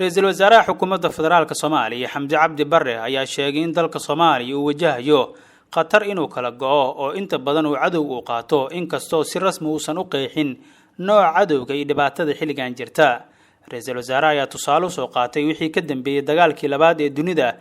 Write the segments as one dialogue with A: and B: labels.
A: Ra-iisul wasaaraha xukuumadda federaalka Soomaaliya, Xamse Cabdi Barre, ayaa sheegay in dalka Soomaaliya uu wajahayo khatar inuu kala go'o oo inta badan uu cadow uu qaato, inkastoo si rasmi uusan u qeexin nooca cadowga iyo dhibaatada xilligan jirta. Ra-iisul wasaaraha ayaa tusaale usoo qaatay wixii ka dambeeyey dagaalkii labaad ee dunida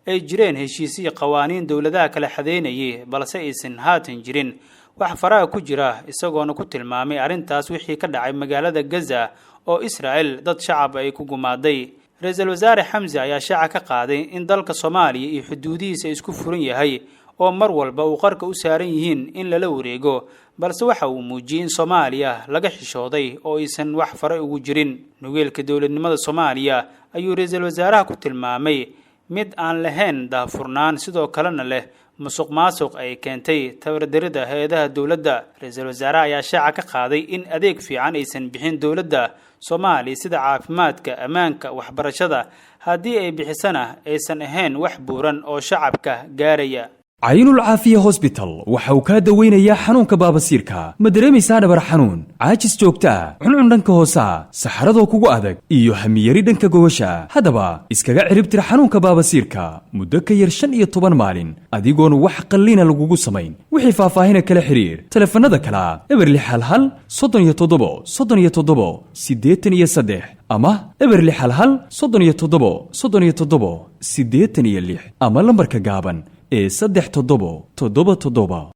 A: ay jireen heshiisiyo qawaaniin dowladaha kala xadeynayay, balse aysan haatan jirin wax faraha ku jira, isagoona ku tilmaamay arrintaas wixii ka dhacay magaalada Gaza oo Israel dad shacab ay ku gumaaday. Ra-iisul wasaare Xamse ayaa shaaca ka qaaday in dalka Soomaaliya iyo xuduudihiisa isku furan yahay oo mar walba uu qarka u saaran yihiin in lala wareego, balse waxa uu muujiyey in Soomaaliya laga xishooday oo aysan wax fare ugu jirin. Nugeelka dowladnimada Soomaaliya ayuu ra-iisul wasaaraha ku tilmaamay mid aan lahayn daahfurnaan, sidoo kalena leh musuq maasuq ay keentay tabardarida hay-adaha dowladda. Ra-iisul wasaaraha ayaa shaaca ka qaaday in adeeg fiican aysan bixin dowladda Soomaaliya, sida caafimaadka, ammaanka, waxbarashada, haddii ay bixisana aysan ahayn wax buuran oo shacabka gaaraya.
B: Caynul Caafiya Hosbital waxa uu kaa daweynayaa xanuunka baabasiirka. Ma dareemaysaa dhabar xanuun, caajis joogta ah, cuncun dhanka hoosaa, saxaradoo kugu adag iyo hamiyari dhanka gogosha? Haddaba iskaga ciribtir xanuunka baabasiirka muddo ka yar 15 maalin adigoon wax qalliina lagugu samayn. Wixii faahfaahina kala xiriir telefanada kala 061 37 37 83 ama 0611 37 37 86 ama lambarka gaaban ee 3777.